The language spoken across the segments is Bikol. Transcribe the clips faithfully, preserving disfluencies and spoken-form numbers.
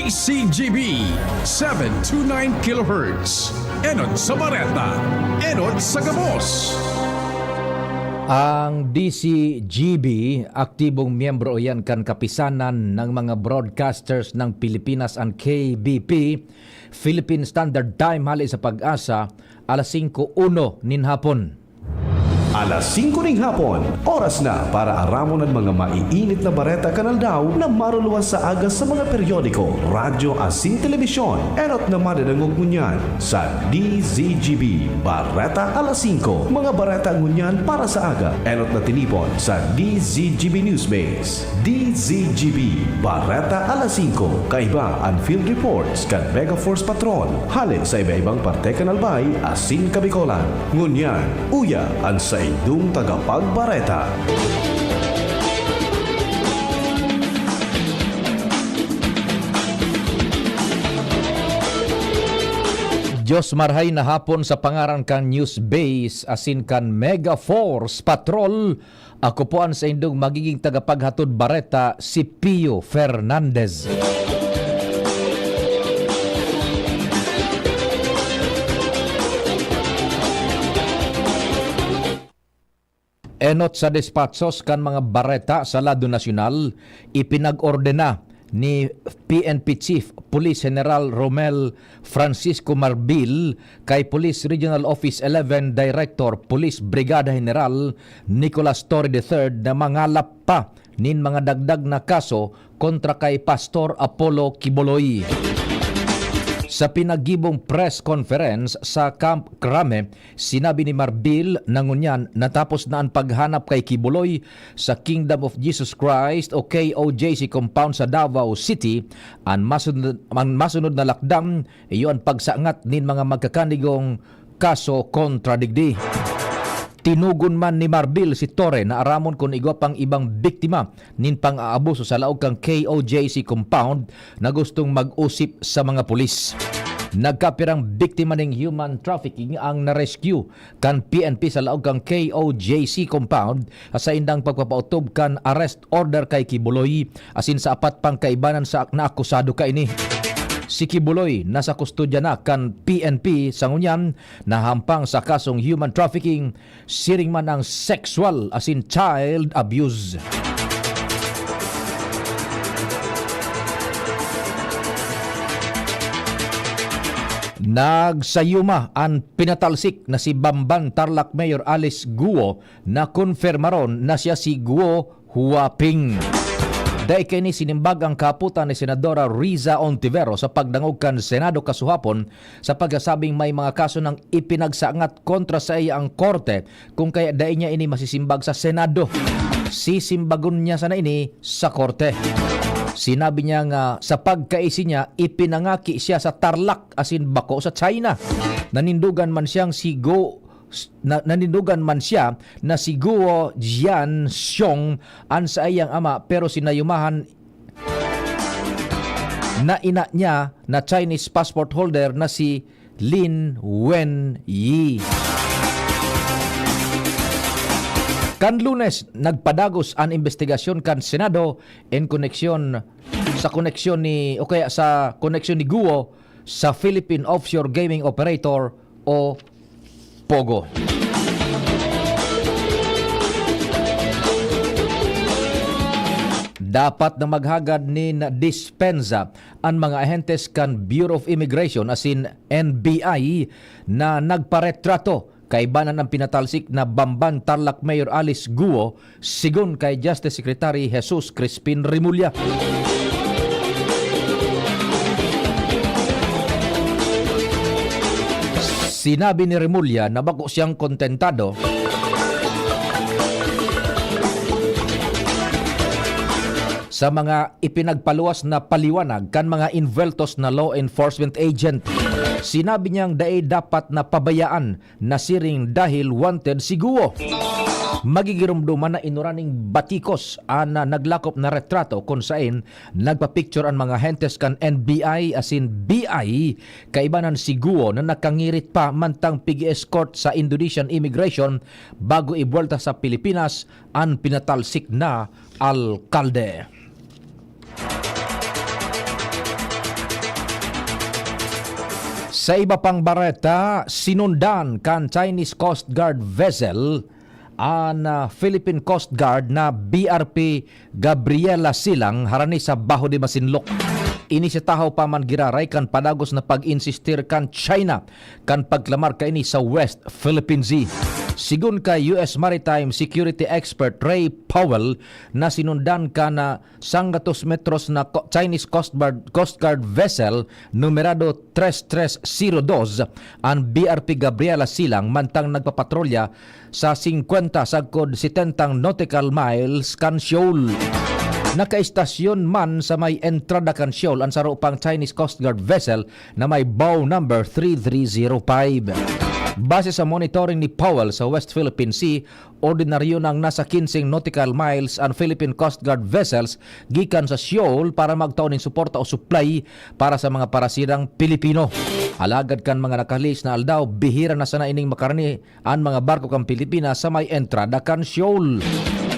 C G B, seven two nine kilohertz. Enot sa Bareta, enot sa gabos. Ang D C G B, aktibong miyembro iyan kan Kapisanan ng mga Broadcasters ng Pilipinas, an K B P, Philippine Standard Time, hali sa PAGASA, alas singko uno nin hapon. Alas singko ning hapon, oras na para aramon an mga maiinit na bareta kan aldaw na maruluwas sa aga sa mga periodiko, radyo asin telebisyon. Enot na madadangog ngunyan sa D Z G B Bareta Alas Singko. Mga bareta ngunyan para sa aga, enot na tinipon sa D Z G B Newsbase. D Z G B Bareta Alas Singko. Kaiba an field reports kan Mega Force Patrol, hale sa iba-ibang parte kan Albay asin Kabicolan. Ngunyan, uya an saindong tagapagbareta. Diyos marhay na hapon sa pangaran kan Newsbase asin kan Mega Force Patrol. Ako po an saindong magiging tagapaghatod bareta, si Pio Fernandez. Enot sa despatsos kan mga bareta sa lado nasyonal, ipinag-ordena ni P N P Chief Police General Romel Francisco Marbil kay Police Regional Office eleven Director Police Brigada General Nicolas Torre the third na mangalap pa nin mga dagdag na kaso kontra kay Pastor Apollo Quiboloy. Sa pinagibong press conference sa Camp Crame, sinabi ni Marbil na ngunyan natapos na an paghanap kay Quiboloy sa Kingdom of Jesus Christ o K O J C compound sa Davao City. An masunod, an masunod na lakdang iyo an pagsangat nin mga magkakanigong kaso kontra digdi. Tinugon man ni Marbil si Torre na aramon kun igwa pang ibang biktima nin pang-aabuso sa laog kan K O J C compound na gustong mag-usip sa mga pulis. Nagkapirang biktima ning human trafficking ang na-rescue kan P N P sa laog kan K O J C compound sa indang pagpapautob kan arrest order kay Quiboloy asin sa apat pang kaibanan sa naakusado kaini. Si Quiboloy nasa kustodya na kan P N P sa ngunyan, nahampang sa kasong human trafficking, siring man ang sexual asin child abuse. Nagsayuma an pinatalsik na si Bamban Tarlac Mayor Alice Guo na konfirmaron na siya si Guo Huaping. Dai kaini sinimbag ang kahapotan ni Senadora Riza Ontivero sa pagdangog kan Senado kasuhapon sa pagsasabing may mga kaso nang ipinagsangat kontra saiya ang korte, kung kaya dai niya ini masisimbag sa Senado. Sisimbagon niya sana ini sa korte. Sinabi niya nga sa pagkaisi niya, ipinangaki siya sa Tarlac asin bako sa China. Nanindogan man siyang si Go, na, nanindogan man siya na si Guo Jianxiong an saiyang ama, pero sinayumahan na ina niya na Chinese passport holder na si Lin Wenyi. Kan Lunes, nagpadagos an imbestigasyon kan Senado en koneksyon sa koneksyon ni, o kaya sa koneksyon ni Guo sa Philippine Offshore Gaming Operator o POGO. Dapat na maghagad nin dispensa an mga ahentes kan Bureau of Immigration asin N B I na nagparetrato kaibanan ang pinatalsik na Bamban Tarlac Mayor Alice Guo, sigon kay Justice Secretary Jesus Crispin Remulla. Sinabi ni Remulla na bako siyang kontentado sa mga ipinagpaluwas na paliwanag kan mga invueltos na law enforcement agent. Sinabi niyang dai dapat na pabayaan na siring dahil wanted si Guo. Magigiromdoman na inura ning batikos an, ah, naglakop na retrato kun saen nagpa-picture an mga hentes kan N B I asin B I, kaibanan si Guo na nakangirit pa mantang pig-escort sa Indonesian immigration bago ibuwelta sa Pilipinas an pinatalsik na alkalde. Sa iba pang bareta, sinundan kan Chinese Coast Guard vessel an, ah, Philippine Coast Guard na B R P Gabriela Silang harani sa Baho de Masinloc. Ini sa tahaw pa man giraray kan padagos na pag-insistir kan China kan pagklamar kaini sa West Philippine Sea. Sigon kay U S Maritime Security Expert Ray Powell, na sinundan kan, ah, sanggatos metros na ko-, Chinese Coast Guard, Coast Guard vessel numerado tres tres zero dos an B R P Gabriela Silang mantang nagpapatrolya sa singkwenta sagkod setentang nautical miles kan Seoul. Nakaistasyon man sa may entrada kan Seoul an saro pang Chinese Coast Guard vessel na may bow number three three zero five. Base sa monitoring ni Powell sa West Philippine Sea, ordinaryo nang nasa kinseng nautical miles an Philippine Coast Guard vessels gikan sa Seoul para magtao nin suporta o supply para sa mga parasirang Pilipino. Alagad kan mga nakalihis na aldaw, bihira na sana ining makarani an mga barko kan Pilipinas sa may entrada kan Seoul.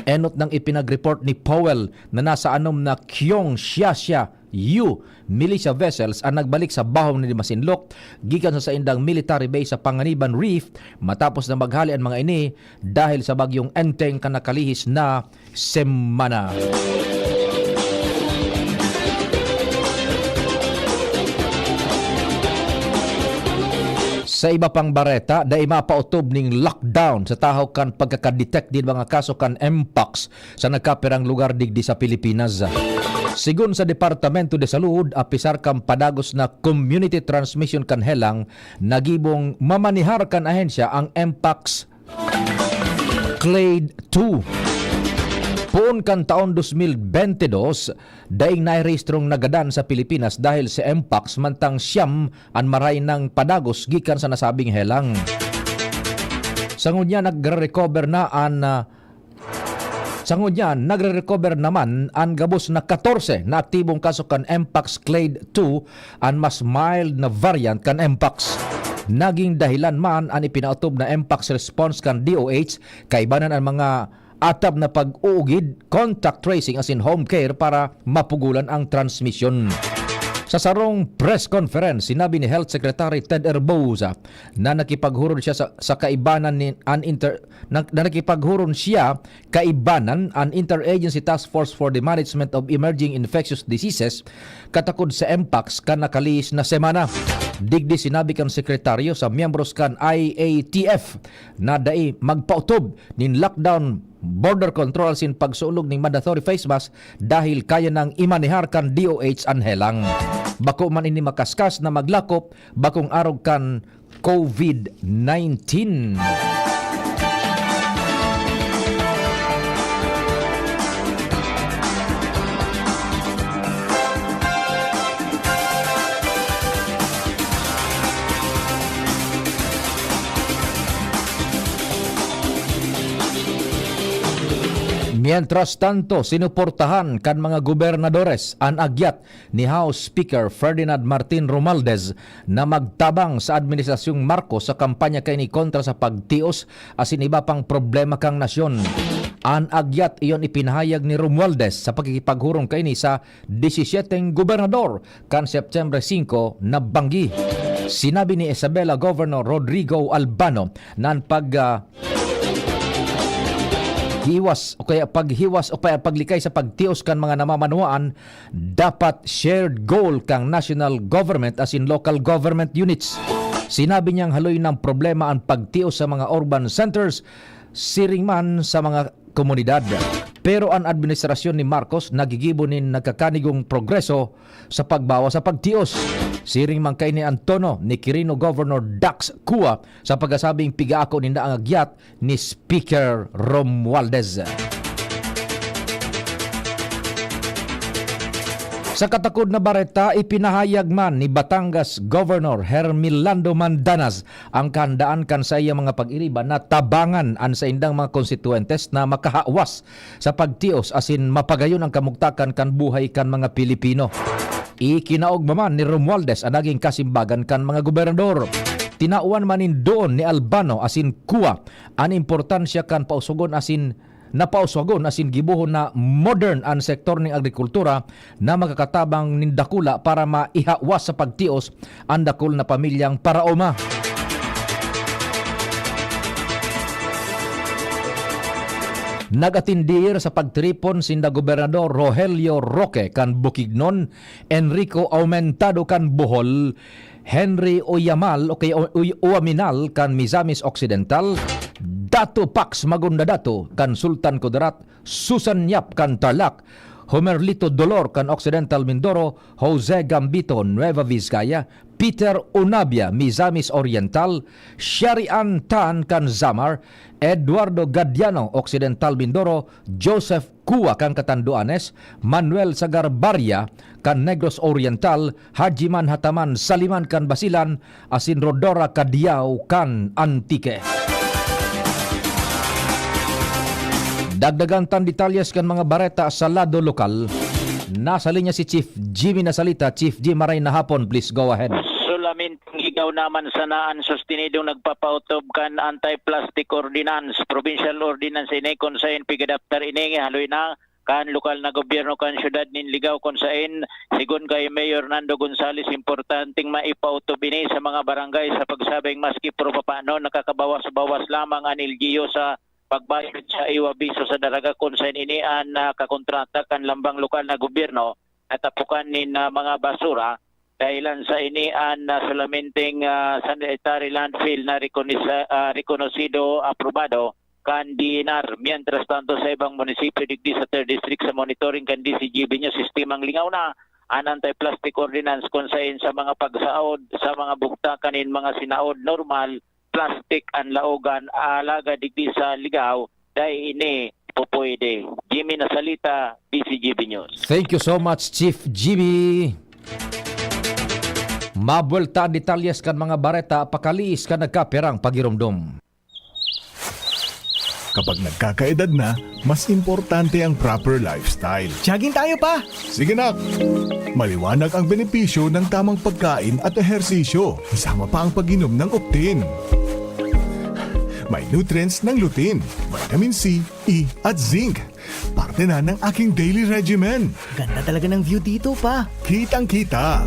Enot nang ipinag-report ni Powell na nasa anom na Kyong Xiaxia Yu militia vessels an nagbalik sa Baho de Masinloc gikan sa saindang military base sa Panganiban Reef matapos na maghali an mga ini dahil sa Bagyong Enteng kan nakalihis na semana. Sa iba pang bareta, dai mapaotob ning lockdown sa tahaw kan pagkakadetect nin mga kaso kan Mpox sa nagkapirang lugar digdi sa Pilipinas. Sigon sa Departamento de Salud, apisar kan padagos na community transmission kan helang, nagibong mamanihar kan ahensya ang Mpox Clade two. Poon kan taon dos mil bente dos, daing nairehistrong nagadan sa Pilipinas dahil sa Mpox, mantang siyam an maray nang padagos gikan sa nasabing helang. Sa ngunyan, nagre-recover na an, ah, sa ngunyan, nagre-recover naman an gabos na katorse na aktibong kaso kan Mpox Clade two, an mas mild na variant kan Mpox. Naging dahilan man an ipinaotob na Mpox response kan D O H, kaibanan an mga atab na pag-uugid, contact tracing asin home care para mapugulan ang transmisyon. Sa sarong press conference, sinabi ni Health Secretary Ted Herbosa na nakipaghuron siya sa, sa kaibanan ni, an inter-, na, na nakipaghuron siya kaibanan an Interagency Task Force for the Management of Emerging Infectious Diseases katakod sa Mpox kan nakalihis na semana. Digdi sinabi kan sekretaryo sa miyembros kan I A T F na dai magpaotob nin lockdown, border control asin pagsulog nin mandatory face mask dahil kaya nang imanehar kan D O H an helang. Bako man ini makaskas na maglakop bakong arog kan COVID nineteen. Mientras tanto, sinuportahan kan mga gobernadores an agyat ni House Speaker Ferdinand Martin Romualdez na magtabang sa Administrasyong Marcos sa kampanya kaini kontra sa pagtios asin iba pang problema kan nasyon. An agyat iyon ipinahayag ni Romualdez sa pakikipaghurong kaini sa disisyeteng gobernador kan September singko na banggi. Sinabi ni Isabela Governor Rodrigo Albano na an pag, ah, hiwas o kaya paghiwas o kaya paglikay sa pagtios kan mga namamanwaan dapat shared goal kan national government asin local government units. Sinabi niyang haloy nang problema an pagtios sa mga urban centers, siring man sa mga komunidad. Pero an administrasyon ni Marcos nagigibo nin nagkakanigong progreso sa pagbawas sa pagtios. Siring man kaini an tono ni Quirino Governor Dax Cua sa pagkasabing pigaako ninda ang agyat ni Speaker Romualdez. Sa katakod na bareta, ipinahayag man ni Batangas Governor Hermilando Mandanas ang kahandaan kan saiyang mga pag-iriba na tabangan an saindang mga konstituyentes na makahawas sa pagtios asin mapagayon ang kamugtakan kan buhay kan mga Pilipino. Ikinaogma man ni Romualdez an naging kasimbagan kan mga gobernador. Tinawan man nin doon ni Albano asin Cua an importansya kan pausugon asin Napauswagon asin gibohon na modern an sektor nin agrikultura na makakatabang nin dakula para maihawas sa pagtios an dakul na pamilyang paraoma. Nag-atindir sa pagtiripon sinda Gobernador Rogelio Roque kan Bukidnon, Enrico Aumentado kan Bohol, Henry Oyamal o kay O-, Oy-, Oyaminal kan Misamis Occidental, Dato Pax Magunda Dato kan Sultan Kudarat, Susan Yap kan Tarlac, Homerlito Dolor kan Occidental Mindoro, Jose Gambito, Nueva Vizcaya, Peter Unabia, Misamis Oriental, Sharian Tan kan Samar, Eduardo Gadiano, Occidental Mindoro, Joseph Cua kan Catanduanes, Manuel Sagarbarria kan Negros Oriental, Hajiman Hataman Saliman kan Basilan, asin Rodora Cadiao kan Antique. Dagdagan tan detalyes kan mga bareta sa lado lokal. Nasa linya si Chief Jimmy Nasalita. Chief Jim, maray na hapon, please go ahead. Solamente ligaw naman sana an sustinidong nagpapautob kan anti-plastic ordinance, provincial ordinance ini, kun saen pigadaptar ini haloy na kan lokal na gobyerno kan siyudad nin Ligao, kun saen, sigon kay Mayor Nando Gonzales, importanteng maipautob ini sa mga barangay sa pagsabing maski pero papaano nakakabawas-bawas lamang an L G U sa pagbayad sa iyo biso sa daraga, kun saen ini an, ah, kakontrata kan lambang lokal na gobyerno na tapukan nin, ah, mga basura. Dahilan sa ini an, ah, solamenteng, ah, sanitary landfill na rekonisa-, ah, rekonosido, aprobado kan D E N R. Mientras tanto, sa ibang munisipyo digdi sa Third District, sa monitoring kan D Z G B News, estimang lingaw na an anti-plastic ordinance, kun saen sa mga pagsaod sa mga bugtakan nin mga sinaod, normal plastic an laogan, alagad digdi sa Ligao, dai ini pupwede. Jimmy Nasalita, D Z G B News. Thank you so much, Chief Jimmy. Mabuwelta an detalyes kan mga bareta pakaliis kan nagkapirang pagiromdom. Kapag nagkakaedad na, mas importante ang proper lifestyle. Jogging tayo, Pa! Sige, nak! Maliwanag ang benepisyo ng tamang pagkain at ehersisyo, kasama pa ang pag-inom ng Optin. May nutrients ng lutein, vitamin C, E, at zinc. Parte na ng aking daily regimen. Ganda talaga ng view dito, Pa. Kitang-kita.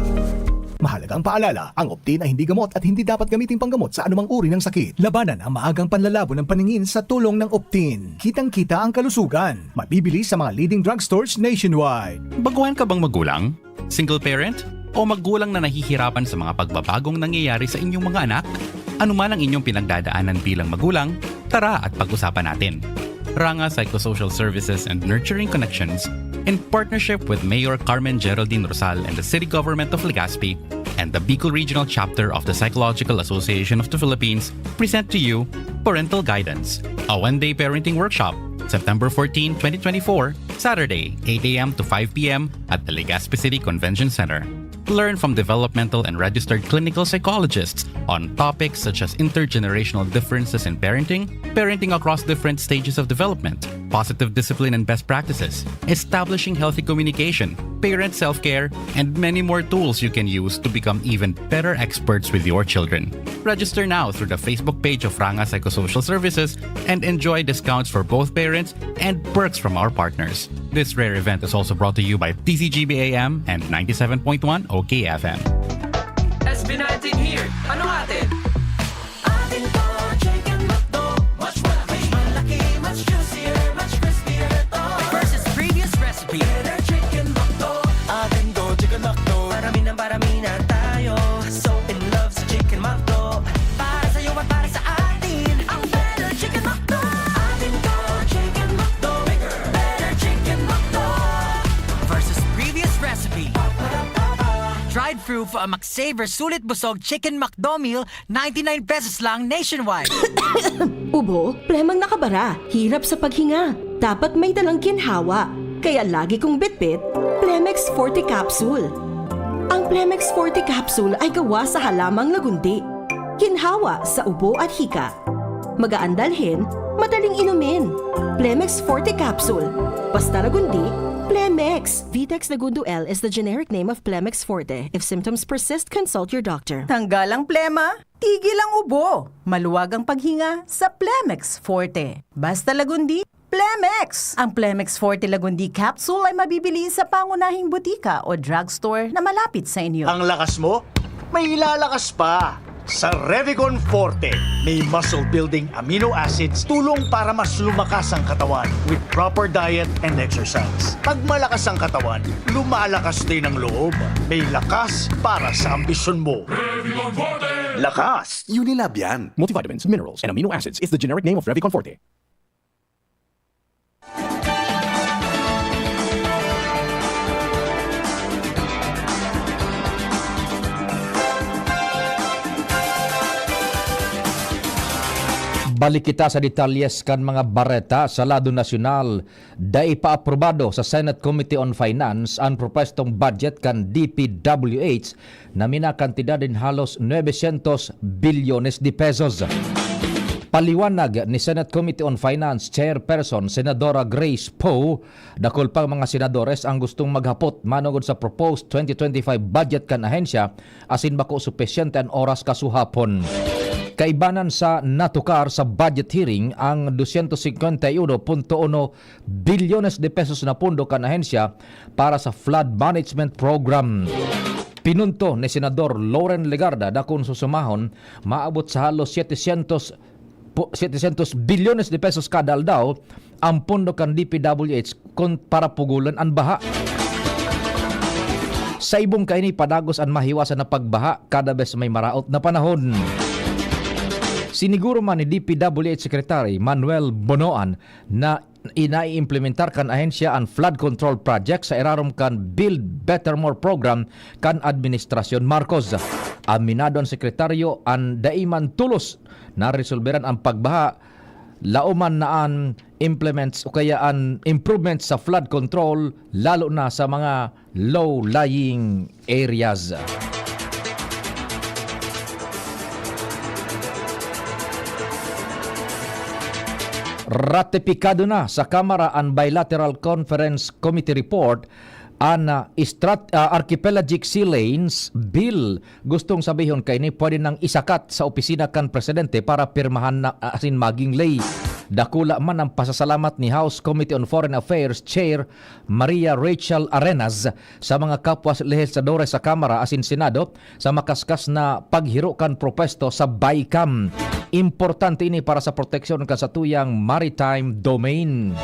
Mahalagang paalala, ang Optin ay hindi gamot at hindi dapat gamitin panggamot sa anumang uri ng sakit. Labanan ang maagang panlalabo ng paningin sa tulong ng Optin. Kitang-kita ang kalusugan. Mabibili sa mga leading drugstores nationwide. Baguhan ka bang magulang? Single parent? O magulang na nahihirapan sa mga pagbabagong nangyayari sa inyong mga anak? Ano man ang inyong pinagdadaanan bilang magulang, tara at pag-usapan natin. Ranga Psychosocial Services and Nurturing Connections, in partnership with Mayor Carmen Geraldine Rosal and the City Government of Legazpi and the Bicol Regional Chapter of the Psychological Association of the Philippines, present to you Parental Guidance, a one-day parenting workshop, September fourteen, twenty twenty-four, Saturday, eight a m to five p m at the Legazpi City Convention Center. Learn from developmental and registered clinical psychologists on topics such as intergenerational differences in parenting, parenting across different stages of development, positive discipline and best practices, establishing healthy communication, parent self-care, and many more tools you can use to become even better experts with your children. Register now through the Facebook page of Ranga Psychosocial Services and enjoy discounts for both parents and perks from our partners. This rare event is also brought to you by T C G B A M and ninety-seven point one O K F M. S B nineteen here. Ano atin? Atin to, Chicken McDo. Mas malaki, mas malaki, mas juicier, mas crispier ito. Versus previous recipe. Better Chicken McDo. Atin to, Chicken McDo. Parami ng parami na tayo. So in love sa Chicken McDo. Para sa'yo at para sa atin. Ang Better Chicken McDo. Atin to, Chicken McDo. Bigger, Better Chicken McDo. Versus previous recipe. Tried through for a McSaver Sulit Busog Chicken McDo Meal, ninety-nine pesos lang nationwide. Ubo, plemang nakabara, hirap sa paghinga. Dapat may dalang ginhawa. Kaya lagi kong bitbit, Plemex Forte Capsule. Ang Plemex Forte Capsule ay gawa sa halamang lagundi. Ginhawa sa ubo at hika. Magaan dalhin, madaling inumin. Plemex Forte Capsule. Basta lagundi, Plemex. Vitex Lagundo L is the generic name of Plemex Forte. If symptoms persist, consult your doctor. Tanggal ang plema, tigil ang ubo. Maluwag ang paghinga sa Plemex Forte. Basta lagundi, Plemex! Ang Plemex Forte Lagundi Capsule ay mabibili sa pangunahing butika o drugstore na malapit sa inyo. Ang lakas mo, may ilalakas pa! Sa Revicon Forte, may muscle-building amino acids, tulong para mas lumakas ang katawan with proper diet and exercise. Pag malakas ang katawan, lumalakas din ang loob. May lakas para sa ambisyon mo. Lakas! Unilab yan. Multivitamins, minerals, and amino acids is the generic name of Revicon Forte. Balik kita sa detalyes kan mga bareta sa lado nasyonal. Dai pa aprobado sa Senate Committee on Finance an propwestong budget kan D P W H na minakantidad nin halos nuebe syentos bilyones de pesos. Paliwanag ni Senate Committee on Finance Chairperson Senadora Grace Poe, dakul pang mga senadores ang gustong maghapot manongod sa proposed twenty twenty-five budget kan ahensya asin bako supisyente an oras kasuhapon. Kaibanan sa natukar sa budget hearing ang dosyentos singkwenta y uno punto uno bilyones de pesos na pondo kan ahensya para sa flood management program. Pinunto ni Senador Loren Legarda na kun susumahon, maabot sa halos setecientos po, setecientos bilyones de pesos kada aldaw ang pondo kan D P W H kun para pugolon an baha. Sa ibong kaini, padagos an mahiwasan na pagbaha kada bes may maraot na panahon. Siniguro man ni D P W H Secretary Manuel Bonoan na inaiimplementar kan ahensya an flood control project sa irarom kan Build Better More program kan Administrasyon Marcos. Aminado an sekretaryo an dai man tolos naresolberan an pagbaha, laoman na an implements o kaya an improvements sa flood control, lalo na sa mga low-lying areas. Ratipikado na sa Kamara an Bilateral Conference Committee Report, an, ah, strat-, ah, Archipelagic Sea Lanes Bill. Gustong sabihon kaini pwede nang isakat sa opisina kan presidente para pirmahan na asin maging ley. Dakula man ang pasasalamat ni House Committee on Foreign Affairs Chair Maria Rachel Arenas sa mga kapwa lehisladoras sa Kamara asin Senado sa makaskas na paghiro kan propwesto sa BICAM. Importante ini para sa proteksyon kan satuyang maritime domain.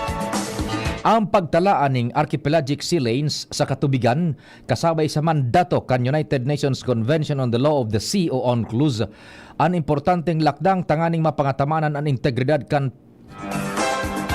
Ang pagtalaan ning archipelagic sea lanes sa katubigan, kasabay sa mandato kan United Nations Convention on the Law of the Sea o UNCLOS, an importanteng lakdang tanganing mapangatamanan an integridad kan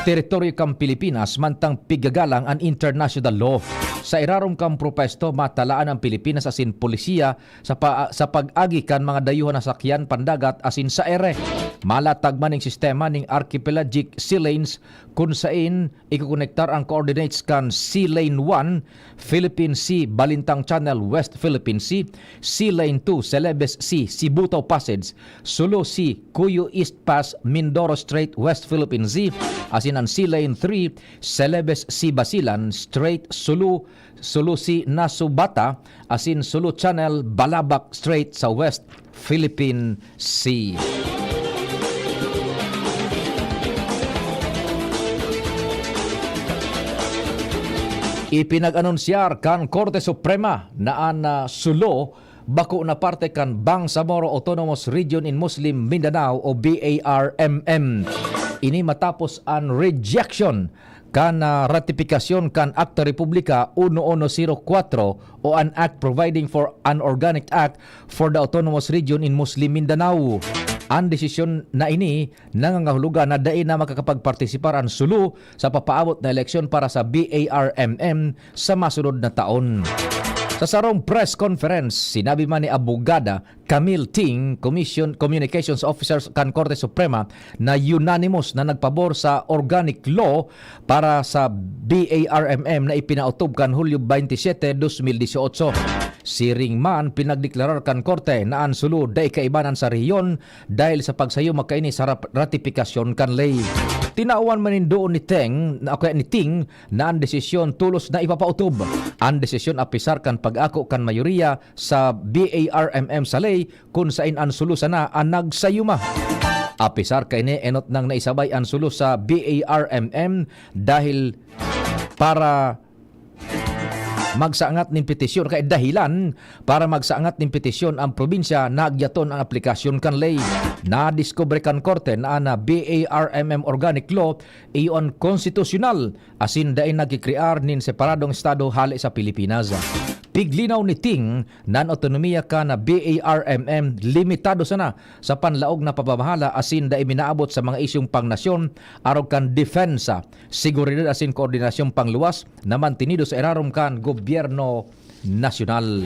teritoryo kan Pilipinas, mantang pigagalang an international law. Sa irarom kan propesto, matalaan an Pilipinas asin polisiya sa pa-, sa pag-agi kan mga dayuhan na sakyan pandagat asin sa ere. Malatag man ning sistema ning archipelagic sea lanes kun sain ikokonektar ang coordinates kan Sea Lane one, Philippine Sea, Balintang Channel, West Philippine Sea, Sea Lane two, Celebes Sea, Sibutao Passage, Sulu Sea, Cuyo East Pass, Mindoro Strait, West Philippine Sea, asin an Sea Lane three, Celebes Sea, Basilan Strait, Sulu, Sulu Sea, Nasubata, asin Sulu Channel, Balabac Strait sa West Philippine Sea. Ipinag-anunsyar kan Korte Suprema na an, ah, Sulu bako na parte kan Bangsamoro Autonomous Region in Muslim Mindanao o B A R M M. Ini matapos an rejection kan, ah, ratipikasyon kan Akta Republika uno uno zero cuatro o an Act Providing for an Organic Act for the Autonomous Region in Muslim Mindanao. An desisyon na ini nangangahulugan na dai na makakapagpartisipar an Sulu sa papaabot na eleksyon para sa B A R M M sa masunod na taon. Sa sarong press conference, sinabi man ni Abogada Camille Ting, Commission, Communications Officer kan Korte Suprema, na unanimous na nagpabor sa organic law para sa B A R M M na ipinaotob kan Hulyo twenty-seven, twenty eighteen. Siring man, pinagdeklarar kan Korte na an Sulu dai kaibanan sa rehiyon dahil sa pagsayuma kaini sa rap-, ratipikasyon kan ley. Tinawan man nin duon ni Teng, na, o kaya ni Ting, na an desisyon tolos na ipapaotob. An desisyon, apisar kan pag-ako kan mayoriya sa B A R M M sa ley, kun sain an Sulu sana an nagsayuma. Apisar kaini, enot nang naisabay an sulos sa B A R M M dahil para magsangat nin petisyon, kaya dahilan para magsangat nin petisyon ang probinsya na agyaton ang aplikasyon kan ley. Nadiskubre kan korte na an B A R M M Organic Law iyo an konstitusyonal asin dai nagkikrear nin separadong estado hale sa Pilipinas. Piglinaw ni Ting na an otonomiya kan B A R M M limitado sana sa panlaog na pamamahala asin dai minaabot sa mga isyung pangnasyon arog kan depensa, seguridad asin koordinasyong pangluwas na mantinido sa irarom kan gobyerno nasyonal.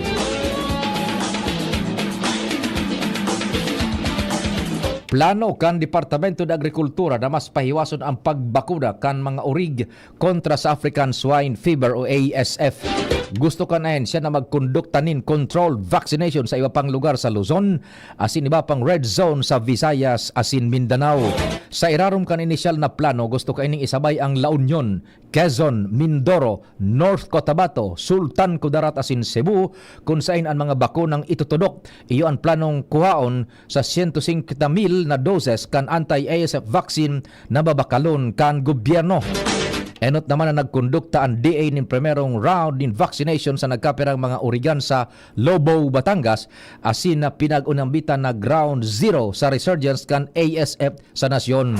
Plano kan Departamento de Agrikultura na mas pahiwason ang pagbakuna kan mga orig kontra sa African Swine Fever o A S F. Gusto kan ahensya na magkondukta nin controlled vaccination sa iba pang lugar sa Luzon, asin iba pang red zone sa Visayas asin Mindanao. Sa irarom kan inisyal na plano, gusto kaining isabay ang La Union, Quezon, Mindoro, North Cotabato, Sultan Kudarat asin Cebu, kun saen an mga bakunang itutudok. Iyo an planong kuhaon sa siyento singkwenta mil na doses kan anti-A S F vaccine na babakalon kan gobyerno. Enot naman na nagkondukta an D A nin primerong round nin vaccination sa nagkapirang mga origan sa Lobo, Batangas, asin na pinag-unambitan na ground zero sa resurgence kan A S F sa nasyon.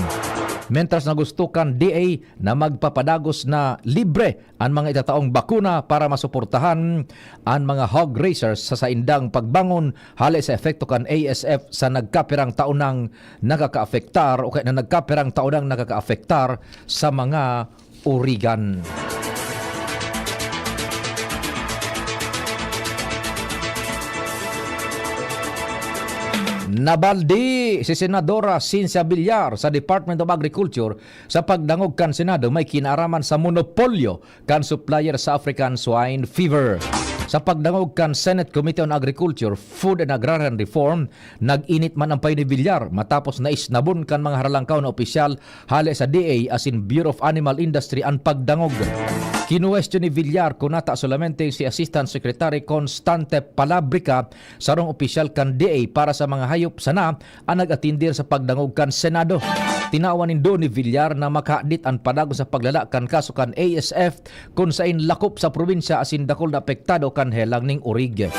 Mentras na gusto kan D A na magpapadagos na libre an mga itataong bakuna para masuportahan an mga hog raisers sa saindang pagbangon hale sa epekto kan A S F sa nagkapirang taon nang nakakaapektar o kaya na nagkapirang taon nang nakakaapektar sa mga origan. Nabaldi si Senadora Ciencia Villar sa Department of Agriculture sa pagdangog kan Senado may kinaaraman sa monopolyo kan supplier sa African Swine Fever. Sa pagdangog kan Senate Committee on Agriculture, Food and Agrarian Reform, nag-init man ang payo ni Villar matapos naisnabon kan mga haralangkaw na opisyal hale sa D A asin Bureau of Animal Industry an pagdangog. Kinuwestiyon ni Villar kun nata solamente si Assistant Secretary Constante Palabrica, sarong opisyal kan D A para sa mga hayop sana, an nag-atindir sa pagdangog kan Senado. Tinawan nindo ni Villar na makahadit an padagos sa paglala kan kaso kan A S F, kun sain lakop sa probinsya asin dakul na apektado kan helang ning orig.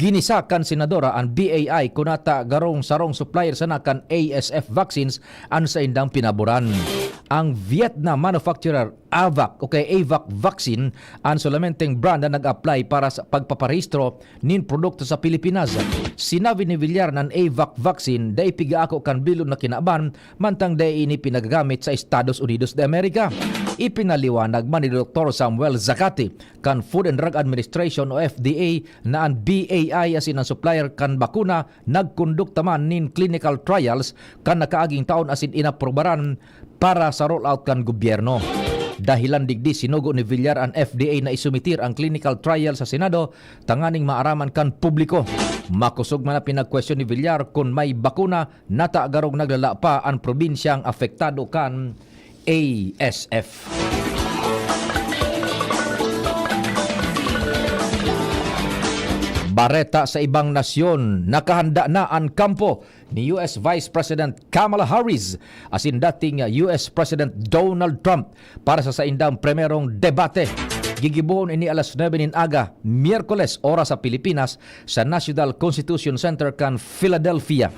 Ginisa kan senadora an B A I kun nata garong sarong supplier sana kan A S F vaccines an saindang pinaboran. Ang Vietnam manufacturer Avac o kay Avac vaccine an solamenteng brand na nag-apply para sa pagpaparehistro nin produkto sa Pilipinas. Sinabi ni Villar na an Avac vaccine dai pigaako kan bilog na kinaban, mantang dai ini pinagagamit sa Estados Unidos de America. Ipinaliwanag man ni Doktor Samuel Zacate kan Food and Drug Administration o F D A na an B A I asin an supplier kan bakuna nagkondukta man nin clinical trials kan nakaaging taon asin inaprubaran para sa rollout kan gobyerno. Dahilan digdi, sinugo ni Villar an F D A na isumitir ang clinical trial sa Senado tanganing maaraman kan publiko. Makosog man na pinagkwestiyon ni Villar kun may bakuna na ta garong naglala pa an probinsyang apektado kan A S F. Bareta sa ibang nasyon, nakahanda na an kampo ni U S Vice President Kamala Harris asin dating U S President Donald Trump para sa saindang primerong debate. Gigibohon ini alas nuebe nin aga, Miyerkules, oras sa Pilipinas, sa National Constitution Center kan Philadelphia.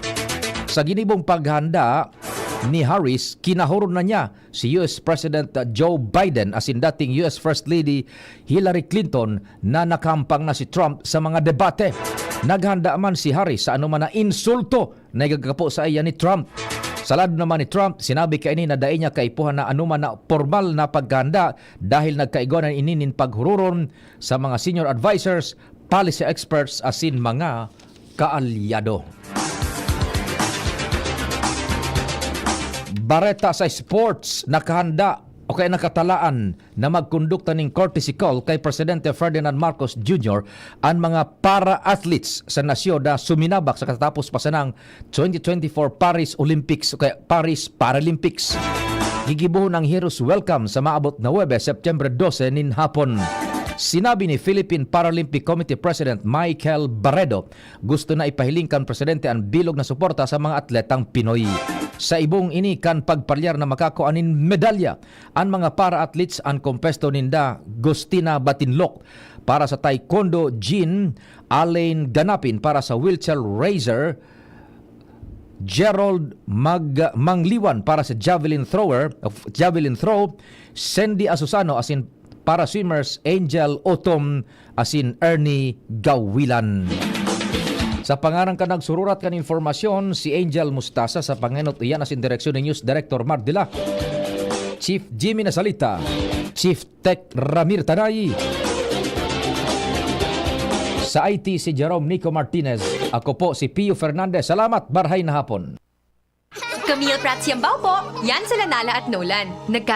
Sa ginibong paghanda ni Harris, kinahoron na niya si U S President Joe Biden asin dating U S First Lady Hillary Clinton na nakahampang na si Trump sa mga debate. Naghanda man si Harris sa anoman na insulto na igagapo saiya ni Trump. Sa lado naman ni Trump, sinabi kaini na dai niya kaipuhan na anoman na pormal na paghahanda dahil nagkaigwa na ini nin paghururon sa mga senior advisors, policy experts asin mga kaalyado. Bareta sa sports, nakahanda o kaya nakatalaan na magkondukta nin courtesy call kay Presidente Ferdinand Marcos Junior an mga para-athletes sa nasyon na suminabak sa katatapos pa sanang twenty twenty-four Paris Olympics o kaya Paris Paralympics. Gigibohon ang heroes welcome sa maabot na Huwebes, September dose nin hapon. Sinabi ni Philippine Paralympic Committee President Michael Barredo, gusto na ipahiling kan presidente an bilog na suporta sa mga atletang Pinoy. Sa ibong ini kan pagpalyar na makakua nin medalya an mga para-athletes, an kumpesto ninda Gustina Batinlok para sa taekwondo, Jean Alain Ganapin para sa wheelchair racer, Gerald Mag-, Mangliwan para sa javelin thrower, javelin throw, Sandy Asusano asin para swimmers, Angel Otom asin Ernie Gawilan. Sa pangaran kan nagsururat kan impormasyon, si Angel Mustasa, sa pangenot iyan asin direksyon ni News Director Mardila, Chief Jimmy Nasalita, Chief Tech Ramir Tanay. Sa I T, si Jerome Nico Martinez. Ako po si Pio Fernandez. Salamat, marhay na hapon. Camille Prats Yambao po. Yan sila Nala at Nolan. Nagka-